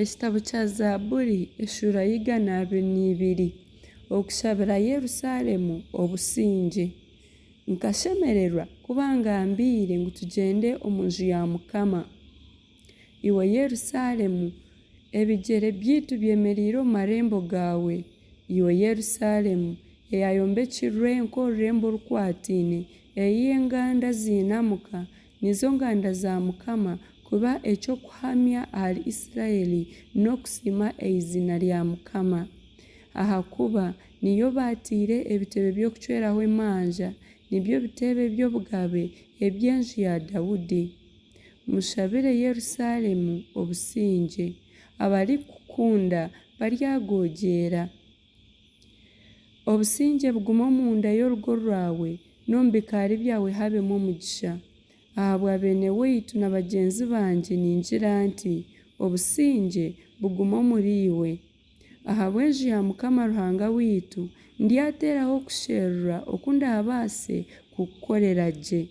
Ekitabo kya Zaaburi eshuura ya 122 Okushabira Yerusaalemu obusingye. Nkashemererwa ku bangambiire ngu tugyende omu nju ya Mukama. Iwe Yerusaalemu, ebigyere byaitu byemereire omu marembo gaawe. Iwe Yerusaalemu, eyaayombekirwe nk'orurembo orukwataine, ei enganda ziinamuka, nizo nganda za Mukama, kuba eky'okuhamya ahari Isiraeli n'okusiima eiziina rya Mukama. Ahakuba niyo baataire ebitebe by'okucweraho emanja, nibyo bitebe by'obugabe eby'enju ya Daudi. Mushabire Yerusaalemu obusingye. Abarikukukunda baryagogyeera. Obusingye bugume omunda y'orugo rwawe, n'omu bikaari byawe habemu omugisha. Ahabwa beene waitu na bagyenzi bangye ningira nti, Obusingye bugume omuriiwe. Ahabw'enju ya Mukama Ruhanga waitu, ndyateeraho kusherura oku ndaabaase kukukorera gye.